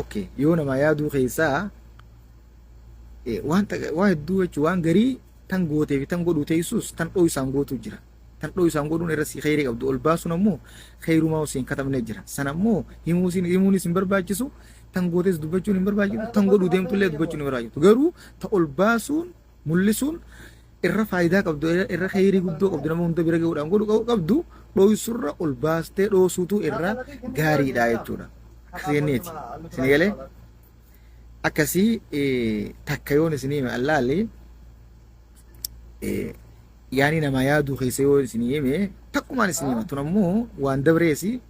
Okay, yoo namaa yaaduu keessaa waan waan hedduu jechuun waan garii tan gootee fi tan godhuu teessus tan dhooysaan gootu jira. Tan dhooysaan godhuun irra si kheyrii qabdu ol baasuun ammoo kheyrumaa osoo hin katabne jira. San ammoo himuunis hin barbaachisu, tan gootees dubbachuun hin barbaachisu, tan godhuu deemtullee dubbachuun hin barbaachisu. Garuu ta ol baasuun mul'isuun irra faayidaa qabdu, irra kheyrii guddoo qabdu, nama hunda bira gahuudhaan godhu qabdu, dhoysurra ol baastee dhoosuutu irra gaariidha jechuudha. Akkasii jenneeti. Isin galee? Akkasii takka yoon isin hime allaalli yaani namaa yaaduu keessa yoo isin hime takkumaan isin hima, tun ammoo waan dabreesi.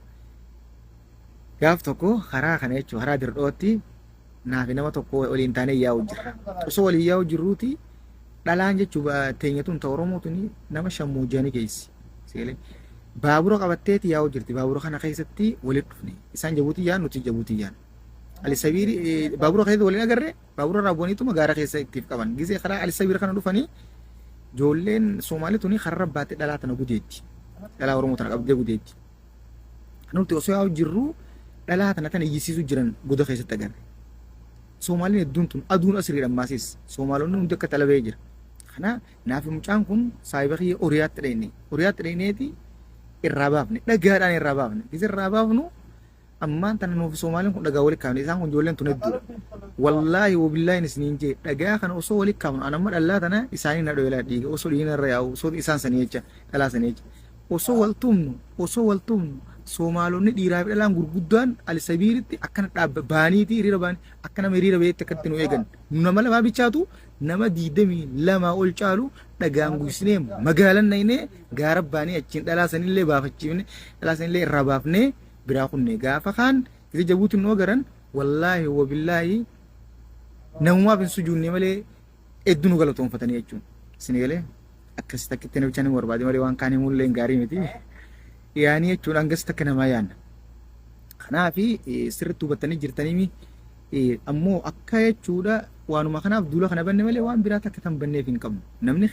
Gaaf tokko karaa kana jechuun karaa dirdhootti naafi nama tokko waliin taanee yaa'u jirra. Osoo waliin yaa'u jirruuti dhalaan jechuun teenya tun ta Oromoo tuni nama shammuujjanii geessi. Seelee. Baabura qabatteeti yaa'u jirti. Baabura kana keessatti walitti dhufne. Isaan Jabuutii yaa'an, nuti Jabuutii yaa'an. Alisabiiri baabura keessatti waliin agarre, baabura irraa bu'aniituma gaara keessa ittiif qaban. Gizee karaa Alisabiir kana dhufanii ijoolleen Soomaalii tuni karra baattee dhalaa tana gudeetti. Dhalaa Oromoo tana qabdee gudeetti. Nuti osoo yaa'u jirru dhalaa tana tana iyyisiisuu jiran goda keessatti agarre. Soomaaliin hedduun tun aduun asiriidha ammaasis. Soomaalonni hundi akka talabee jira. Kana naafi mucaan kun saahiba kiyya Oriyaatti dhayne. Oriyaatti dhayneeti irraa baafne. Dhagaadhaan irraa baafne. Gisa irraa baafnu ammaan tana nuufi Soomaaliin kun dhagaa walitti kaafne. Isaan kun ijoolleen tun hedduudha. Wallaahi wabillaahi isiniin jee, dhagaa kana osoo walitti kaafnu an amma dhallaa tana isaanii na dhoyelaa dhiiga osoo dhiigni irra yaa'u osoo isaan sanii jecha dhalaa sanii jecha. Osoo wal tumnu Soomaalonni dhiiraa fi dhalaan gurguddaan Alisabiiritti akkana dhaabba baaniitii hiriira baanii akka nama hiriira baheetti akkatti nu eegan. Nu nama lamaa bichaatu nama 22 ol caalu dhagaan guysnee magaalan naynee gaara baanii achiin dhalaa sanillee baafachiifne, dhalaa sanillee irraa baafnee biraa kunne. Gaafa kaan gisa Jabuutiin nu agaran, wallaahi wabillaahi, namumaaf hin sujuunne malee hedduu nu galatoonfatanii jechuun. Isin galee? Akkasi takkitti namicha ni barbaade malee waan kaan himuullee hin gaarii miti. Yaanii jechuun hangas takka namaa yaanna. Kanaafi sirriitti hubattanii jirtanii ammoo akka jechuudha waanuma kanaaf duula kana banne malee waan biraa takka tan banneef hin qabnu. Namni